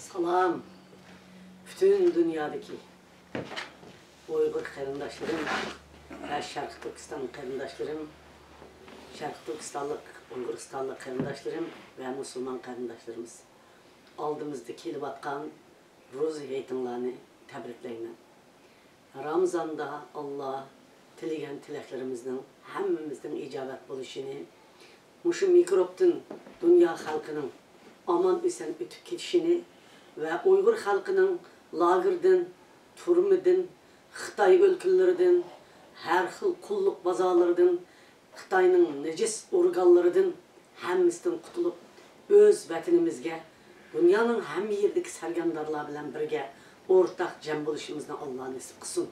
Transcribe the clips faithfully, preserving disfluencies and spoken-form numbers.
سالام، پۈتۈن دۇنيادىكى ئۇيغۇر قېرىنداشلىرىم ۋە شەرقىي تۈركىستان قېرىنداشلىرىم، شەرقىي تۈركىستانلىق، ئۇيغۇرىستانلىق قېرىنداشلىرىم ۋە مۇسۇلمان قېرىنداشلىرىمىز. ئالدىمىزدا كېلىۋاتقان روزا ھېيتىڭلارنى تەبرىكلەيمەن. رامىزاندا ئاللا تىلىگەن تىلەكلىرىمىزنىڭ ھەممىمىزنىڭ ئىجابەت بولۇشىنى، مۇشۇ مىكروبتىن دۇنيا خەلقىنىڭ ئامان-ئېسەن ئۆتۈپ كېتىشىنى ۋە ئۇيغۇر خەلقىنىڭ لاگېردىن، تۈرمىدىن، خىتاي ئۆلكىلىرىدىن، ھەر خىل قۇللۇق بازارلىرىدىن، خىتاينىڭ نىجىس ئورگانلىرىدىن ھەممىسىدىن قۇتۇلۇپ، ئۆز ۋەتىنىمىزگە، دۇنيانىڭ ھەممە يېرىدىكى سەرگەردانلار بىلەن بىرگە ئورتاق جەم بولۇشىمىزنى ئاللا نېسىپ قىلسۇن.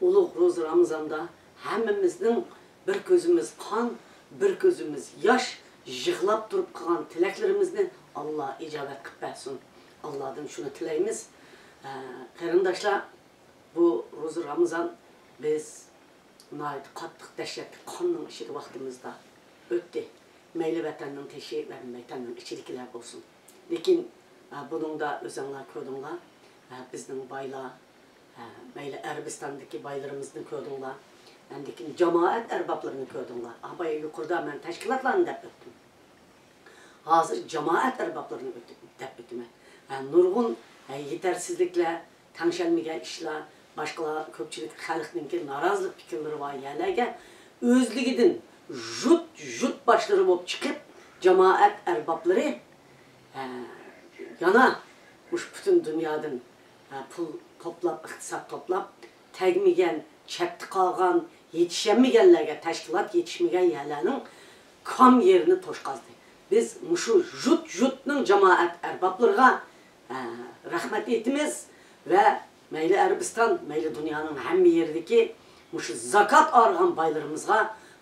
ئۇلۇغ روزا رامىزاندا ھەممىمىزنىڭ بىر كۆزىمىز قان، بىر كۆزىمىز ياش، يىغلاپ تۇرۇپ قىلغان تىلەكلىرىمىزنى ئاللا ئىجابەت قىلىپ بەرسۇن. ئاللادىن شۇنى تىلەيمىز. ئە، قېرىنداشلار، بۇ روزا رامىزان بىز ناھايىتى قاتتىق دەھشەتلىك قاننىڭ ئىچىدە ۋاقتىمىزدا ئۆتتى. مەيلى ۋەتەننىڭ تېشى ۋە ۋەتەننىڭ ئىچىدىكىلەر بولسۇن. لېكىن، ئە، بۇنىڭدا ئۆزۈڭلار كۆردۈڭلار، ئە، بىزنىڭ بايلار، ئە، مەيلى ئەرەبىستاندىكى بايلىرىمىزنى كۆردۈڭلار، ئاندىن كېيىن جامائەت ئەربابلىرىنى كۆردۈڭلار. ئا، بايا يۇقىرىدا مەن تەشكىلاتلارنى دەپ ئۆتتۈم. ھازىر جامائەت ئەربابلىرىنى ئۆتۈپ، دەپ ئۆتىمەن. ھە، نۇرغۇن، ھە، يېتەرسىزلىكلەر، تەڭشەلمىگەن ئىشلار، باشقىلار، كۆپچىلىك خەلقنىڭكى نارازىلىق پىكىرلىرى بار يەرلەرگە ئۆزلۈكىدىن ژۇت، ژۇت باشلىرى بولۇپ چىقىپ، جامائەت ئەربابلىرى، ھە، يەنە مۇشۇ پۈتۈن دۇنيادىن، ھە، پۇل توپلاپ، ئىقتىساد توپلاپ، تەگمىگەن، چەتتە قالغان، يېتىشەلمىگەنلەرگە، تەشكىلات يېتىشمىگەن يەرلەرنىڭ كام يېرىنى توشقازدى. بىز مۇشۇ ژۇت-ژۇتنىڭ جامائەت ئەربابلىرىغا، ئە، رەھمەت ئېيتىمىز ۋە مەيلى ئەرەبىستان، مەيلى دۇنيانىڭ ھەممە يېرىدىكى مۇشۇ زاكات ئايرىغان بايلىرىمىزغا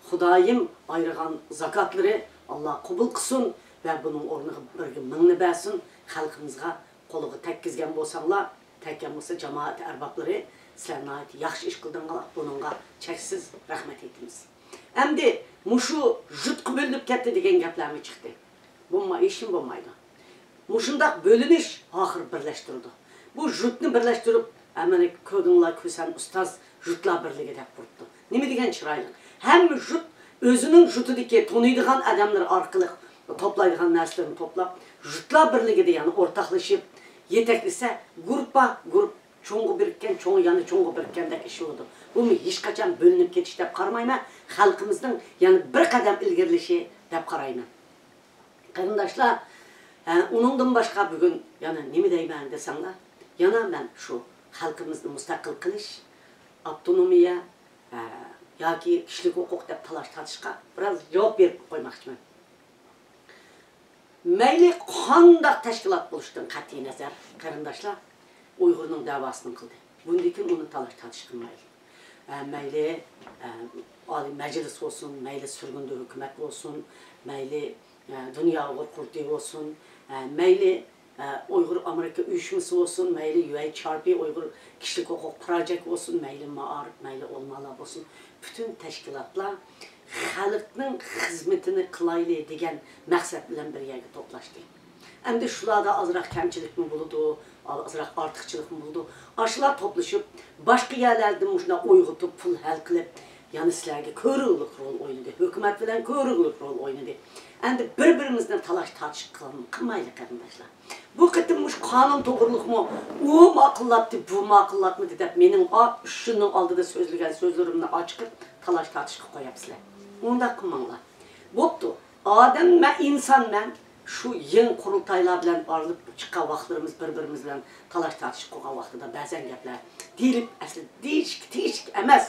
خۇدايىم ئايرىغان زاكاتلىرى ئاللا قوبۇل قىلسۇن ۋە بۇنىڭ ئورنىغا بىرگە مىڭنى بەرسۇن. خەلقىمىزغا قولىغا تەگكۈزگەن بولساڭلار، تەگكەن بولسا جامائەت ئەربابلىرى، سىلەر ناھايىتى ياخشى ئىش قىلدىڭلار، بۇنىڭغا چەكسىز رەھمەت ئېيتىمىز. ئەمدى مۇشۇ ژۇتقا بۆلۈنۈپ كەتتى دېگەن گەپلەرمۇ چىقتى. بولماي، ھېچنېمە بولمايدۇ. مۇشۇنداق بۆلۈنۈش ئاخىر بىرلەشتۈرىدۇ. بۇ ژۇتنى بىرلەشتۈرۈپ، ئەمەلىي كۆردۈڭلار، كۈسەن ئۇستاز ژۇتلار بىرلىكى دەپ قۇرۇپتۇ. نېمە دېگەن چىرايلىق. ھەممە ژۇت ئۆزىنىڭ ژۇتىدىكى تونۇيدىغان ئادەملىرى ئارقىلىق توپلايدىغان نەرسىلىرىنى توپلاپ، ژۇتلار بىرلىكىدە يەنە ئورتاقلىشىپ يېتەكلىسە، گۇرۇپپا، گۇرۇپ، چوڭغا بىرىككەن، چوڭ يەنە چوڭغا بىرىككەندەك ئىش بولىدۇ. بۇمۇ ھېچقاچان بۆلۈنۈپ كېتىش دەپ قارىمايمەن. خەلقىمىزنىڭ يەنە بىر قەدەم ئىلگىرىلىشى دەپ قارايمەن. قېرىنداشلار، ئە، ئۇنىڭدىن باشقا بۈگۈن يەنە نېمە دەيمەن دېسەڭلار، يەنە مەن شۇ خەلقىمىزنى مۇستەقىل قىلىش، ئاپتونومىيە، ئە، ياكى كىشىلىك ھوقۇق دەپ تالاش تارتىشقا بىراز جاۋاب بېرىپ قويماقچىمەن. مەيلى قانداق تەشكىلات بولۇشىدىن قەتئىينەزەر، قېرىنداشلار، ئۇيغۇرنىڭ دەۋاسىنى قىلدى. بۇندىن كېيىن ئۇنى تالاش تارتىش قىلمايلى. ئە، مەيلى، ئە، ئالىي مەجلىس بولسۇن، مەيلى سۈرگۈندە ھۆكۈمەت بولسۇن، مەيلى، ئە، دۇنيا ئۇيغۇر قۇرۇلتىيى بولسۇن، ئە، مەيلى، ئە، ئۇيغۇر ئامېرىكا ئۇيۇشمىسى بولسۇن، مەيلى يۇ ئېيچ ئار پى، ئۇيغۇر كىشىلىك ھوقۇق پروجېكت بولسۇن، مەيلى مائارىپ، مەيلى ئۆلىمالار بولسۇن، پۈتۈن تەشكىلاتلار خەلقنىڭ خىزمىتىنى قىلايلى دېگەن مەقسەت بىلەن بىر يەرگە توپلاشتى. ئەمدى شۇلاردا ئازراق كەمچىلىكمۇ بولىدۇ، ئازراق ئارتۇقچىلىقمۇ بولىدۇ. ئاشۇلار توپلىشىپ، باشقا يەرلەردىن مۇشۇنداق ئويغىتىپ، پۇل ھەل قىلىپ، يەنە سىلەرگە كۆرۈگلۈك رول ئوينىدى، ھۆكۈمەت بىلەن كۆرۈگلۈك رول ئوينىدى. ئەمدى بىر-بىرىمىزنى تالاش-تارتىش قىلم-، قىلمايلى، قېرىنداشلار. بۇ قېتىم مۇشۇ قانۇن توغرىلىقمۇ ئۇ ماقۇللاتتى، بۇ ماقۇللاتمىدى دەپ مېنىڭ ئا-، ئۈچ يىلنىڭ ئالدىدا سۆزلىگەن سۆزلىرىمنى ئاچىقىپ تالاش-تارتىشقا قوياپسىلەر. ئۇنداق قىلماڭلار. بوپتۇ. ئادەم مەن، ئىنسان مەن. شۇ يېڭى قۇرۇلتايلار بىلەن ئايرىلىپ چىققان ۋاقىتلىرىمىز، بىر-بىرىمىز بىلەن تالاش-تارتىش قىلغان ۋاقتىدا بەزەن گەپلەر دېيىلىپ، ئەسلى دېيىشكە تېگىشلىك ئەمەس.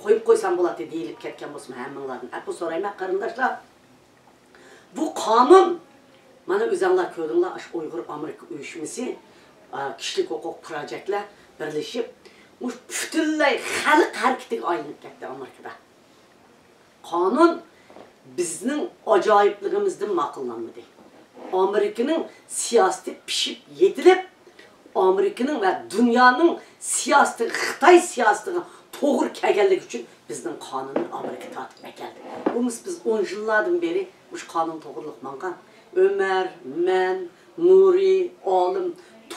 قويۇپ قويسام بولاتتى، دېيىلىپ كەتكەن بولسىمۇ ھەممىڭلاردىن ئەپۇ سورايمەن، قېرىنداشلار. بۇ قانۇن، مانا ئۆزۈڭلار كۆردۈڭلار، ئاشۇ ئۇيغۇر ئامېرىكا ئۇيۇشمىسى، ئا، كىشىلىك ھوقۇق پروجېكتلار بىرلىشىپ، مۇشۇ پۈتۈنلەي خەلق ھەرىكىتىگە ئايلىنىپ كەتتى ئامېرىكىدا. قانۇن بىزنىڭ ئاجايىپلىقىمىزدىن ماقۇللانمىدى. ئامېرىكىنىڭ سىياسىتى پىشىپ يېتىلىپ، ئامېرىكىنىڭ ۋە دۇنيانىڭ سىياسىتىگە، خىتاي سىياسىتىگە توغرا كەلگەنلىكى ئۈچۈن بىزنىڭ قانۇننى ئامېرىكا تارتىپ ئەكەلدى. بولمىسا بىز ئون يىللاردىن بېرى مۇشۇ قانۇن توغرىلىق ماڭغان. ئۆمەر، مەن، نۇرى، ئالىم،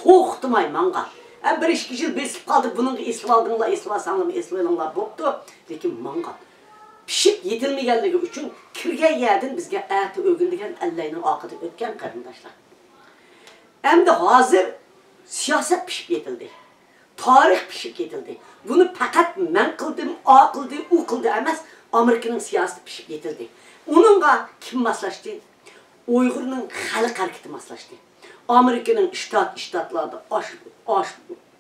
توختىماي ماڭغان. ئە، بىر ئىككى يىل بېسىپ قالدى، بۇنىڭغا ئېسىلىۋالدىڭلار، ئېسىلىۋالساڭلارمۇ ئېسىلىۋېلىڭلار بوپتۇ، لېكىن ماڭغان. پىشىپ يېتىلمىگەنلىكى ئۈچۈن كىرگەن يەردىن بىزگە ئەتە ئۆگۈن دېگەن ئەللەينىڭ ئارقىدىن ئۆتكەن قېرىنداشلار. ئەمدى ھازىر سىياسەت پىشىپ يېتىلدى. تارىخ پىشىپ يېتىلدى. بۇنى پەقەت مەن قىلدىم، ئا قىلدى، ئۇ قىلدى ئەمەس، ئامېرىكىنىڭ سىياسىتى پىشىپ يېتىلدى. ئۇنىڭغا كىم ماسلاشتى؟ ئۇيغۇرنىڭ خەلق ھەرىكىتى ماسلاشتى. ئامېرىكىنىڭ شتات، شتاتلاردا ئاش، ئاش،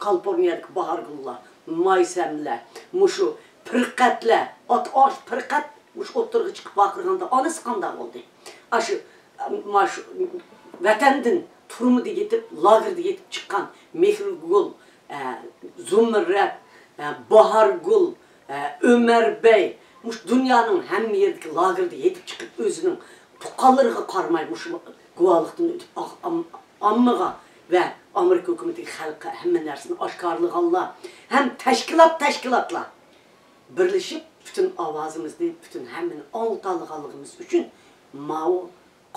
كالىفورنىيەدىكى باھارگۈللەر، مايسەملەر، مۇشۇ پىرقەتلەر، ئات، ئاش، پىرقەت مۇشۇ ئوتتۇرىغا چىقىپ ۋارقىرىغاندا ئانىسى قانداق بولدى؟ ئاشۇ، ماشۇ ۋەتەندىن تۈرمىدە يېتىپ، لاگېردا يېتىپ چىققان مېھرىگۈل، ئە، زۇمرەت، ئە، باھارگۈل، ئە، ئۆمەر بەي، مۇشۇ دۇنيانىڭ ھەممە يېرىدىكى لاگېردا يېتىپ چىقىپ، ئۆزىنىڭ تۇغقانلىرىغا قارىماي، مۇشۇ گۇۋاھلىقتىن ئۆتۈپ، ئا-، ئام-، ئاممىغا ۋە ئامېرىكا ھۆكۈمىتىگە، خەلققە ھەممە نەرسىنى ئاشكارىلىغانلار ھەم تەشكىلات، تەشكىلاتلار بىرلىشىپ، پۈتۈن ئاۋازىمىزنى، پۈتۈن ھەممىنى ئاڭلىتالىغانلىقىمىز ئۈچۈن ماۋۇ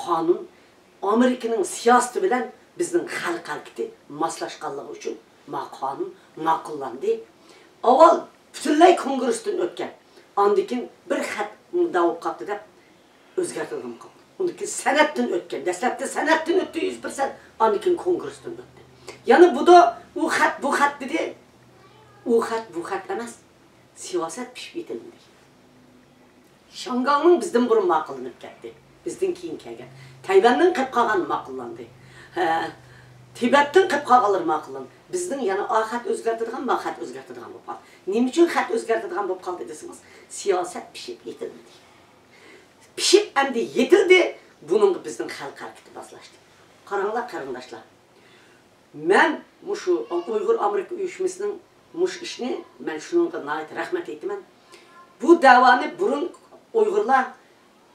قانۇن ئامېرىكىنىڭ سىياسىتى بىلەن بىزنىڭ خەلق ھەرىكىتى ماسلاشقانلىقى ئۈچۈن ما قانۇن ماقۇللاندى. ئاۋۋال پۈتۈنلەي كونگرېستىن ئۆتكەن، ئاندىن كېيىن بىر خەت مۇنداق بولۇپ قاپتۇ دەپ ئۆزگەرتىلگەن قالدى. ئۇندىن كېيىن سېناتتىن ئۆتكەن، دەسلەپتە سېناتتىن ئۆتتى يۈز پىرسەنت، ئاندىن كېيىن كونگرېستىن ئۆتتى. يەنە بۇدا ئۇ خەت، بۇ خەت دېدى. ئۇ خەت، بۇ خەت ئەمەس. سىياسەت پىشىپ يېتىلمىدى. شياڭگاڭنىڭ بىزدىن بۇرۇن ماقۇللىنىپ كەتتى. بىزدىن كېيىن كەلگەن. تەيۋەندىن قېلىپ قالغان ماقۇللاندى. ھە، تىبەتتىن قېلىپ قالغانلار ماقۇللاندى. بىزنىڭ يەنە ئا خەت ئۆزگەرتىدىغان، ما خەت ئۆزگەرتىدىغان بولۇپ قالدى. نېمە ئۈچۈن خەت ئۆزگەرتىدىغان بولۇپ قالدى دېسىڭىز، سىياسەت پىشىپ يېتىلمىدى. پىشىپ ئەمدى يېتىلدى، بۇنىڭغا بىزنىڭ خەلق ھەرىكىتى ماسلاشتى. قاراڭلار قېرىنداشلار، مەن مۇشۇ ئۇيغۇر ئامېرىكا ئۇيۇشمىسىنىڭ مۇشۇ ئىشنى، مەن شۇنىڭغا ناھايىتى رەھمەت ئېيتىمەن. بۇ دەۋانى بۇرۇن ئۇيغۇرلار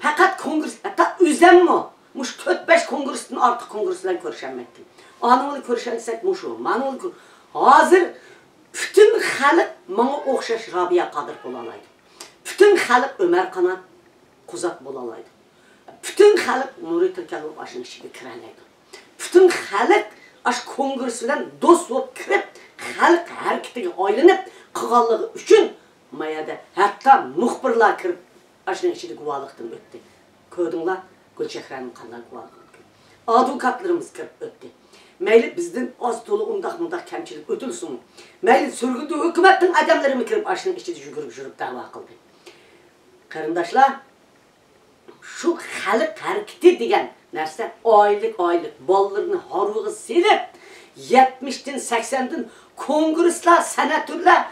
پەقەت كونگرېس، ھەتتا ئۆزەممۇ مۇشۇ تۆت بەش كونگرېستىن ئارتۇق كونگرېس بىلەن كۆرۈشەلمەيتتىم. ئانىڭ بىلەن كۆرۈشەلىسەك مۇشۇ، مانىڭ بىلەن كۆر-، ھازىر پۈتۈن خەلق ماڭا ئوخشاش رابىيە قادىر بولالايدۇ. پۈتۈن خەلق ئۆمەر قانات، قۇزات بولالايدۇ. پۈتۈن خەلق نۇرى تۈركەل بولۇپ ئاشۇنىڭ ئىچىگە كىرەلەيدۇ. پۈتۈن خەلق ئاشۇ كونگرېس بىلەن دوست بولۇپ كىرىپ، خەلق ھەرىكىتىگە ئايلىنىپ قالغانلىقى ئۈچۈن ما يەردە ھەتتا مۇخبىرلار كىرىپ ئاشۇنىڭ ئىچىدە گۇۋاھلىقتىن ئۆتتى. كۆردۈڭلار، گۈلچېھرەنىڭ قانداق گۇۋاھلىقىنى. ئادۋوكاتلىرىمىز كىرىپ ئۆتتى. مەيلى بىزدىن ئاز تولا ئۇنداق مۇنداق كەمچىلىك ئۆتۈلسىمۇ، مەيلى سۈرگۈندە ھۆكۈمەتنىڭ ئادەملىرىمۇ كىرىپ ئاشۇنىڭ ئىچىدە يۈگۈرۈپ يۈرۈپ دەۋا قىلدى. قېرىنداشلار، شۇ خەلق ھەرىكىتى دېگەن نەرسە ئائىلىلىك، ئائىلىلىك بالىلىرىنى ھارۋىغا سېلىپ، يەتمىشتىن، سەكسەندىن كونگرېسلار، سېناتورلار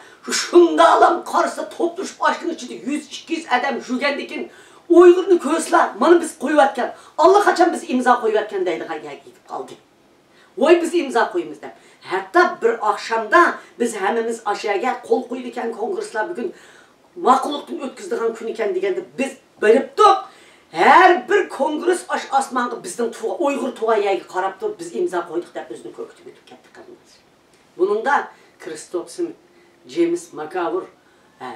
شۇنداقلام قارىسا توپلىشىپ ئاشۇنىڭ ئىچىدە يۈز، ئىككى يۈز ئادەم يۈرگەندىكىن ئۇيغۇرنى كۆرسىلا، مانا بىز قويۇۋەتكەن، ئاللىقاچان بىز ئىمزا قويۇۋەتكەن دەيدىغان گەپكە يېتىپ قالدى. ۋاي بىز ئىمزا قويىمىز دەپ. ھەتتا بىر ئاخشامدا بىز ھەممىمىز ئاشۇ يەرگە قول قويىدىكەن، كونگرېسلار بۈگۈن ماقۇللۇقتىن ئۆتكۈزىدىغان كۈن ئىكەن دېگەندە بىز بېرىپتۇق. ھەر بىر كونگرېس ئاش ئاسمانغا بىزنىڭ تۇغا-، ئۇيغۇر تۇغان يەرگە قاراپ تۇرۇپ بىز ئىمزا قويدۇق دەپ ئۆزىنى كۆركىتىپ ئۆتۈپ كەتتى قېرىنداش. بۇنىڭدا كرىستوپ سمىت، جېيمس ماكاۋۇر، ئە،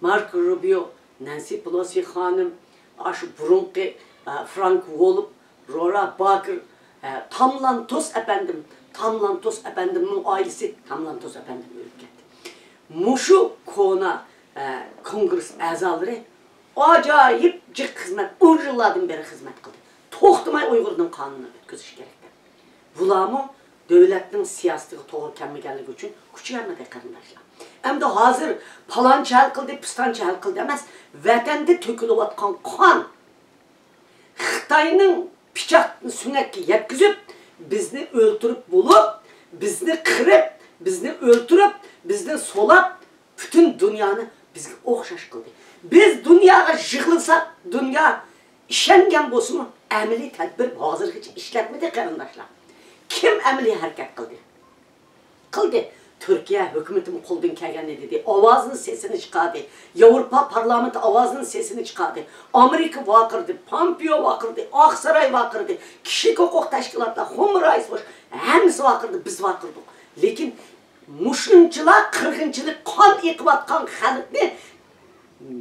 ماركو روبىيو، نانسى پېلوسى خانىم، ئاشۇ بۇرۇنقى، ئە، فرانك ۋولپ، رورا باكېر، ئە، تام لانتوس ئەپەندىم، تام لانتوس ئەپەندىمنىڭ ئائىلىسى، تام لانتوس ئەپەندىم ئۆلۈپ كەتتى. مۇشۇ كونا، ئە، كونگرېس ئەزالىرى ئاجايىپ جىق خىزمەت، ئون يىللاردىن بېرى خىزمەت قىلدى. توختىماي ئۇيغۇرنىڭ قانۇنىنى ئۆتكۈزۈش كېرەك دەپ. بۇلارمۇ دۆلەتنىڭ سىياسىتىگە توغرا كەلمىگەنلىكى ئۈچۈن كۈچىيەلمىدى قېرىنداشلار. ئەمدى ھازىر پالانچە ھەل قىلدى، پىستانچە ھەل قىلدى ئەمەس، ۋەتەندە تۆكۈلۈۋاتقان قان، خىتاينىڭ پىچاقنى سۆڭەككە يەتكۈزۈپ، بىزنى ئۆلتۈرۈپ بولۇپ، بىزنى قىرىپ، بىزنى ئۆلتۈرۈپ، بىزنى سولاپ، پۈتۈن دۇنيانى بىزگە ئوخشاش قىلدى. بىز دۇنياغا يىغلىساق، دۇنيا ئىشەنگەن بولسىمۇ، ئەمەلىي تەدبىر ھازىرغىچە ئىشلەتمىدى قېرىنداشلار. كىم ئەمەلىي ھەرىكەت قىلدى؟ قىلدى. تۈركىيە ھۆكۈمىتىمۇ قولىدىن كەلگەننى دېدى. ئاۋازىنى سېسىنى چىقاردى. ياۋروپا پارلامېنتى ئاۋازىنى سېسىنى چىقاردى. ئامېرىكا ۋارقىرىدى. پامپېئو ۋارقىرىدى. ئاقساراي ۋارقىرىدى. كىشىلىك ھوقۇق تەشكىلاتلار، ھۇمان رايتس ۋاتش، ھەممىسى ۋارقىرىدى. بىز ۋارقىرىدۇق. لېكىن مۇشۇنچىلا قىرغىنچىلىق، قان ئېقىۋاتقان خەلقنى،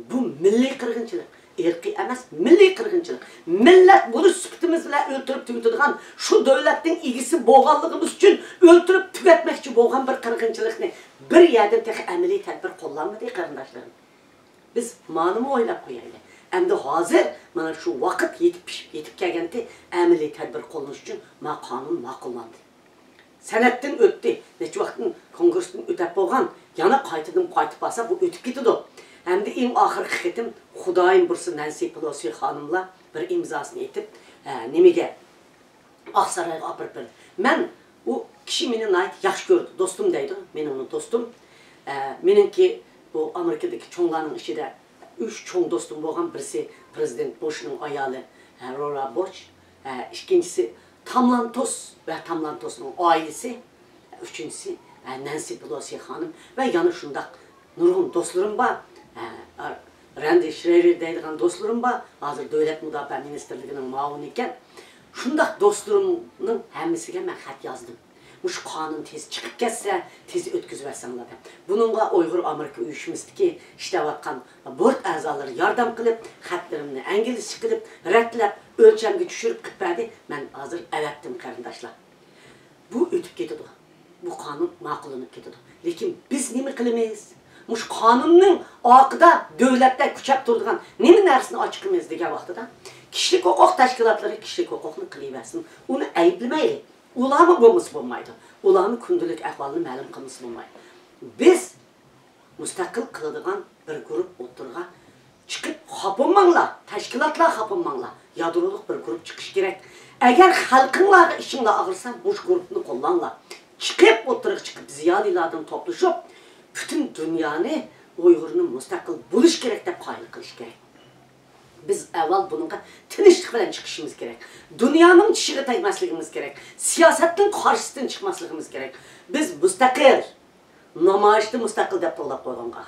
بۇ مىللىي قىرغىنچىلىق، ئىرقىي ئەمەس، مىللىي قىرغىنچىلىق. مىللەت بولۇش سۈپىتىمىز بىلەن ئۆلتۈرۈپ تۈگىتىدىغان، شۇ دۆلەتنىڭ ئىگىسى بولغانلىقىمىز ئۈچۈن ئۆلتۈرۈپ تۈگەتمەكچى بولغان بىر قىرغىنچىلىقنى بىر يەردىن تېخى ئەمەلىي تەدبىر قوللانمىدى، قېرىنداشلىرىم. بىز مانىمۇ ئويلاپ قويايلى. ئەمدى ھازىر مانا شۇ ۋاقىت يېتىپ پىشىپ يېتىپ كەلگەنتى، ئەمەلىي تەدبىر قوللىنىش ئۈچۈن ما قانۇن ماقۇللاندى. سەنەتتىن ئۆتتى. نەچچە ۋاقىتتىن كونگرېستىن ئۆتەپ بولغان، يەنە قايتىدىن قايتىپ بارسا، بۇ ئۆتۈپ كېتىدۇ. ئەمدى ئەڭ ئاخىرقى قېتىم، خۇدايىم بۇيرۇسا، نەنسى پېلوسى خانىملا بىر ئىمزاسىنى ئېتىپ، ئە، نېمىگە، ئاقسارايغا ئاپىرىپ بەردى. مەن، ئۇ كىشى مېنى ناھايىتى ياخشى كۆرىدۇ، دوستۇم دەيدۇ، مېنىڭ دوستۇم. ئە، مېنىڭكى بۇ ئامېرىكىدىكى چوڭلارنىڭ ئىچىدە ئۈچ چوڭ دوستۇم بولغان، بىرسى پرېزىدېنت بۇشنىڭ ئايالى، ئە، لورا بۇش، ئە، ئىككىنچىسى تام لانتوس ۋە تام لانتوسنىڭ ئائىلىسى، ئۈچىنچىسى، ئە، نەنسى پېلوسى خانىم ۋە يەنە شۇنداق نۇرغۇن دوستلىرىم بار. ئە، رەندى شرېيېر دەيدىغان دوستلىرىم بار. ھازىر دۆلەت مۇداپىئە مىنىستىرلىكىنىڭ مۇئاۋىنى ئىكەن. شۇنداق دوستلىرىمنىڭ ھەممىسىگە مەن خەت يازدىم. مۇشۇ قانۇن تېز چىقىپ كەتسە، تېز ئۆتكۈزۈۋەتسەڭلار دەپ. بۇنىڭغا ئۇيغۇر ئامېرىكا ئۇيۇشمىسىدىكى ئىشلەۋاتقان بورت ئەزالىرى ياردەم قىلىپ، خەتلىرىمنى ئىنگلىزچە قىلىپ، رەتلەپ، ئۆلچەمگە چۈشۈرۈپ قىلىپ بەردى. مەن ھازىر ئەۋەتتىم، قېرىنداشلار. بۇ ئۆتۈپ كېتىدۇ. بۇ قانۇن ماقۇللىنىپ كېتىدۇ. لېكىن بىز نېمە قىلىمىز؟ مۇشۇ قانۇننىڭ ئارقىدا دۆلەتتە كۈچەپ تۇرىدىغان نېمە نەرسىنى ئاچىقىمىز دېگەن ۋاقتىدا، كىشىلىك ھوقۇق تەشكىلاتلىرى كىشىلىك ھوقۇقنى قىلىۋەرسۇن. ئۇنى ئەيىبلىمەيلى. ئۇلارمۇ بولمىسا بولمايدۇ. ئۇلارمۇ كۈندىلىك ئەھۋالنى مەلۇم قىلمىسا بولمايدۇ. بىز مۇستەقىل قىلىدىغان بىر گۇرۇپ ئوتتۇرىغا چىقىپ، خاپا بولماڭلار، تەشكىلاتلار خاپا بولماڭلار. يادرولۇق بىر گۇرۇپ چىقىشى كېرەك. ئەگەر خەلقىڭلارغا ئىچىڭلار ئاغرىسا، مۇشۇ گۇرۇپنى قوللاڭلار. چىقىپ، ئوتتۇرىغا چىقىپ، زىيالىيلاردىن توپلىشىپ، پۈتۈن دۇنيانى ئۇيغۇرنى مۇستەقىل بولۇش كېرەك دەپ قايىل قىلىش كېرەك. بىز ئاۋۋال بۇنىڭغا تىنچلىق بىلەن چىقىشىمىز كېرەك. دۇنيانىڭ چىشىغا تەگمەسلىكىمىز كېرەك. سىياسەتنىڭ قارشىسىدىن چىقماسلىقىمىز كېرەك. بىز مۇستەقىل. نامايىشتا مۇستەقىل دەپ توۋلاپ قويغانغا،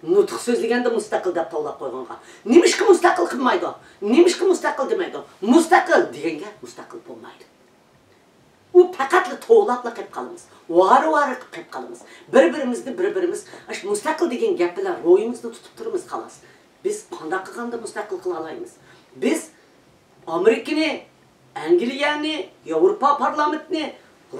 نۇتۇق سۆزلىگەندە مۇستەقىل دەپ توۋلاپ قويغانغا، نېمىشقا مۇستەقىل قىلمايدۇ؟ نېمىشقا مۇستەقىل دېمەيدۇ؟ مۇستەقىل دېگەنگە مۇستەقىل بولمايدۇ. ئۇ پەقەتلا توۋلاپلا قېلىپ قالىمىز. ۋارا-ۋارا قېلىپ قالىمىز. بىر-بىرىمىزنى بىر-بىرىمىز ئاشۇ مۇستەقىل دېگەن گەپ بىلەن روھىمىزنى تۇتۇپ تۇرىمىز، خالاس. بىز قانداق قىلغاندا مۇستەقىل قىلالايمىز؟ بىز ئامېرىكىنى، ئەنگلىيەنى، ياۋروپا پارلامېنتىنى،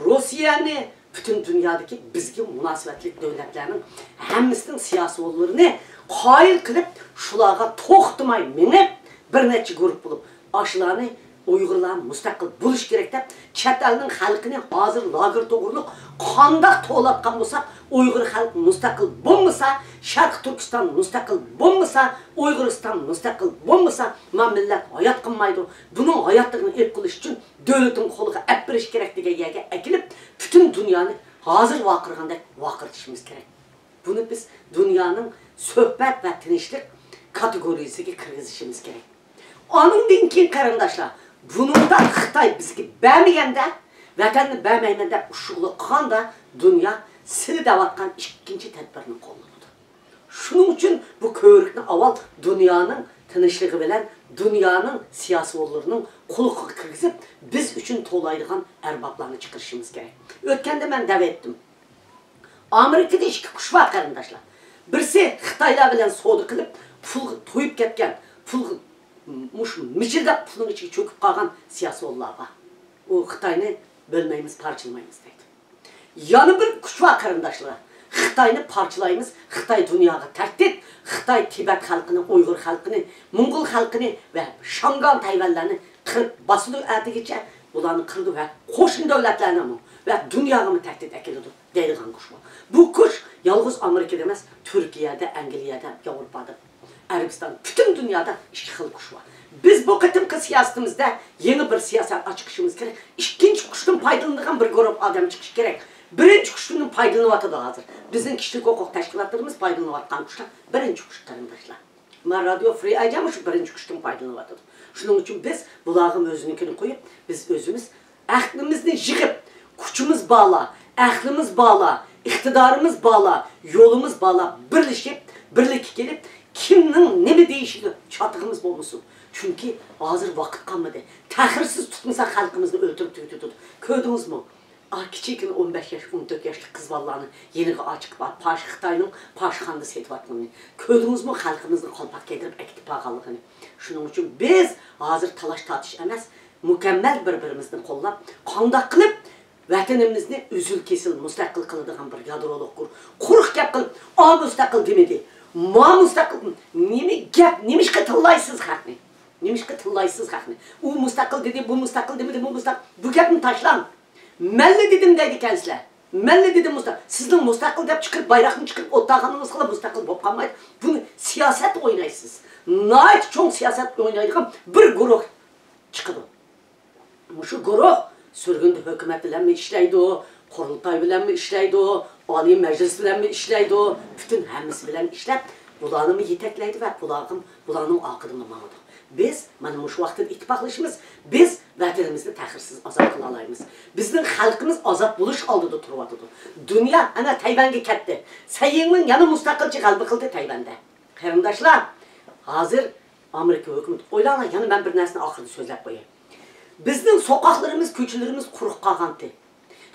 روسىيەنى، پۈتۈن دۇنيادىكى بىزگە مۇناسىۋەتلىك دۆلەتلەرنىڭ ھەممىسىنىڭ سىياسىيونلىرىنى قايىل قىلىپ، شۇلارغا توختىماي مېڭىپ، بىر نەچچە گۇرۇپ بولۇپ، ئاشۇلارنى ئۇيغۇرلار مۇستەقىل بولۇشى كېرەك دەپ، چەت ئەلنىڭ خەلقىنى ھازىر لاگېر توغرۇلۇق قانداق توۋلاۋاتقان بولسا، ئۇيغۇر خەلقى مۇستەقىل بولمىسا، شەرقىي تۈركىستان مۇستەقىل بولمىسا، ئۇيغۇرىستان مۇستەقىل بولمىسا، ما مىللەت ھايات قالمايدۇ. بۇنىڭ ھاياتلىقىنى ئېلىپ قېلىش ئۈچۈن دۆلىتىڭ قولىغا ئەپ بېرىش كېرەك دېگەن يەرگە ئەكېلىپ، پۈتۈن دۇنيانى ھازىر ۋارقىرىغاندەك ۋارقىرىتىشىمىز كېرەك. بۇنى بىز دۇنيانىڭ سۆھبەت ۋە تىنچلىق كاتېگورىيىسىگە كىرگۈزۈشىمىز كېرەك. ئانىڭدىن كېيىن، قېرىنداشلار، بۇنىڭدا خىتاي بىزگە بەرمىگەندە، ۋەتەننى بەرمەيمەن دەپ ئۇششۇقلۇق قىلغاندا، دۇنيا سىلى دەۋاتقان ئىككىنچى تەدبىرنى قوللىنىدۇ. شۇنىڭ ئۈچۈن بۇ كۆۋرۈكنى ئاۋۋال دۇنيانىڭ تىنچلىقى بىلەن دۇنيانىڭ سىياسىيونلىرىنىڭ قۇلىقىغا كىرگۈزۈپ، بىز ئۈچۈن توۋلايدىغان ئەربابلارنى چىقىرىشىمىز كېرەك. ئۆتكەندە مەن دەۋەتتىم. ئامېرىكىدا ئىككى كۈچ بار، قېرىنداشلار. بىرسى خىتايلار بىلەن سودا قىلىپ، پۇلغا تويۇپ كەتكەن، پۇلغا، مۇشۇ مىچىلداپ پۇلنىڭ ئىچىگە چۆكۈپ قالغان سىياسىيونلار بار. ئۇ خىتاينى بۆلمەيمىز، پارچىلىمايمىز دەيدۇ. يەنە بىر كۈچ بار، قېرىنداشلار. خىتاينى پارچىلايمىز، خىتاي دۇنياغا تەھدىت، خىتاي تىبەت خەلقىنى، ئۇيغۇر خەلقىنى، موڭغۇل خەلقىنى ۋە شاڭگان تەيۋەنلەرنى قىرىپ باسىدۇ، ئەتىگىچە بۇلارنى قىرىدۇ ۋە قوشنا دۆلەتلەرنىمۇ ۋە دۇنياغىمۇ تەھدىت ئەكېلىدۇ دەيدىغان كۈچ بار. بۇ كۈچ يالغۇز ئامېرىكىدا ئەمەس، تۈركىيەدە، ئەنگلىيەدە، ياۋروپادا، ئەرەبىستان، پۈتۈن دۇنيادا ئىككى خىل كۈچ بار. بىز بۇ قېتىمقى سىياسىتىمىزدە يېڭى بىر سىياسەت ئاچىقىشىمىز كېرەك. ئىككىنچى كۈچتىن پايدىلىنىدىغان بىر گۇرۇپ ئادەم چىقىشى كېرەك. بىرىنچى كۈچتىن پايدىلىنىۋاتىدۇ ھازىر. بىزنىڭ كىشىلىك ھوقۇق تەشكىلاتلىرىمىز پايدىلىنىۋاتقان كۈچلەر بىرىنچى كۈچ، قېرىنداشلار. مانا رادىيو فرى ئەيجەممۇ شۇ بىرىنچى كۈچتىن پايدىلىنىۋاتىدۇ. شۇنىڭ ئۈچۈن بىز بۇلارغىمۇ ئۆزىنىڭكىنى قويۇپ، بىز ئۆزىمىز ئەقلىمىزنى يىغىپ، كۈچىمىز بارلا، ئەقلىمىز بارلا، ئىقتىدارىمىز بارلا، يولىمىز بارلا، بىرلىشىپ، بىرلىككە كېلىپ، كىمنىڭ نېمە دېيىشىگە چاتىقىمىز بولمىسۇن. چۈنكى ھازىر ۋاقىت قالمىدى. تەخىرسىز تۇتمىسا خەلقىمىزنى ئۆلتۈرۈپ تۈگىتىدۇ. كۆردىڭىزمۇ؟ ئا، كىچىككىنە ئون بەش ياش، ئون تۆت ياشلىق قىز بالىلارنى يېنىغا ئاچىقىپ، پاش-، خىتاينىڭ پاشىخانىدا سېتىۋاتقىنىنى كۆردىڭىزمۇ؟ خەلقىمىزنى قالپاق كىيدۈرۈپ ئەكېتىپ بارغانلىقىنى. شۇنىڭ ئۈچۈن بىز ھازىر تالاش-تارتىش ئەمەس، مۇكەممەل بىر-بىرىمىزنى قوللاپ، قانداق قىلىپ ۋەتىنىمىزنى ئۈزۈل-كېسىل مۇستەقىل قىلىدىغان بىر يادرولۇق گۇر-، قۇرۇق گەپ قىلىپ، «ئا، مۇستەقىل دېمىدى، ما، مۇستەقىل»، نېمە گەپ، نېمىشقا تىللايسىز خەقنى؟ نېمىشقا تىللايسىز خەقنى؟ «ئۇ مۇستەقىل دېدى، بۇ مۇستەقىل دېمىدى، بۇ مۇستەقىل»، بۇ گەپنى تاشلاڭ. «مەنلا دېدىم» دەيدىكەنسىلەر. «مەنلا دېدىم مۇستەقىل». سىزنىڭ مۇستەقىل دەپ چىقىرىپ، بايراقنى چىقىرىپ ئولتۇرغىنىڭىزغىلا مۇستەقىل بولۇپ قالمايدۇ. بۇنى سىياسەت ئوينايسىز. ناھايىتى چوڭ سىياسەت ئوينايدىغان بىر گۇرۇھ چىقىدۇ. مۇشۇ گۇرۇھ سۈرگۈندە ھۆكۈمەت بىلەنمۇ ئىشلەيدۇ، قۇرۇلتاي بىلەنمۇ ئىشلەيدۇ، ئالىي مەجلىس بىلەنمۇ ئىشلەيدۇ، پۈتۈن ھەممىسى بىلەن ئىشلەپ، بۇلارنىمۇ يېتەكلەيدۇ ۋە بۇلارغىمۇ، بۇلارنىڭ ئارقىدىنلا ماڭىدۇ. بىز مانا مۇشۇ ۋاقىتتا ئىتتىپاقلىشىمىز، بىز ۋەتىنىمىزنى تەخىرسىز ئازاد قىلالايمىز. بىزنىڭ خەلقىمىز ئازاد بولۇش ئالدىدا تۇرۇۋاتىدۇ. دۇنيا ئەنە تەيۋەنگە كەتتى. سەي يىڭمىن يەنە مۇستەقىلچە غەلىبە قىلدى تەيۋەندە. قېرىنداشلار، ھازىر ئامېرىكا ھۆكۈمىتى، ئويلاڭلار، يەنە مەن بىر نەرسىنى ئاخىرىدا سۆزلەپ قوياي. بىزنىڭ سوقاقلىرىمىز، كوچىلىرىمىز قۇرۇق قالغانتى.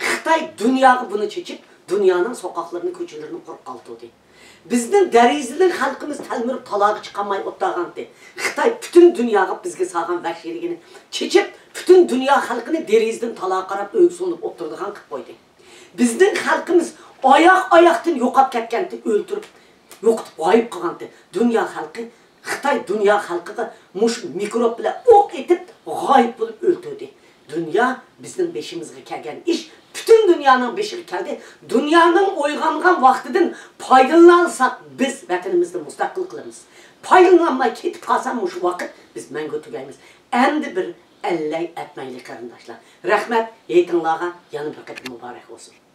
خىتاي دۇنياغا بۇنى چېچىپ، دۇنيانىڭ سوقاقلىرىنى، كوچىلىرىنى قۇرۇق قالدۇردى. بىزنىڭ دېرىزىدىن خەلقىمىز تەلمۈرۈپ تالاغا چىقالماي ئولتۇرغانتى. خىتاي پۈتۈن دۇنياغا بىزگە سالغان ۋەھشىيلىكىنى چېچىپ، پۈتۈن دۇنيا خەلقىنى دېرىزىدىن تالاغا قاراپ ئۆيگە سولىنىپ ئولتۇرىدىغان قىلىپ قويدى. بىزنىڭ خەلقىمىز ئاياق-ئاياقتىن يوقاپ كەتكەنتى، ئۆلتۈرۈپ، يوقىتىپ، غايىب قىلغانتى. دۇنيا خەلقى، خىتاي دۇنيا خەلقىگە مۇشۇ مىكروب بىلەن ئوق ئېتىپ، غايىب بولۇپ ئۆلتۈردى. دۇنيا، بىزنىڭ بېشىمىزغا كەلگەن ئىش پۈتۈن دۇنيانىڭ بېشىغا كەلدى. دۇنيانىڭ ئويغانغان ۋاقتىدىن پايدىلىنالىساق، بىز ۋەتىنىمىزنى مۇستەقىل قىلىمىز. پايدىلىنالماي كېتىپ قالسا، مۇشۇ ۋاقىت بىز مەڭگۈ تۈگەيمىز. ئەمدى بىر ئەللەي ئەتمەيلى، قېرىنداشلار. رەھمەت، ھېيتىڭلارغا يەنە بىر قېتىم مۇبارەك بولسۇن.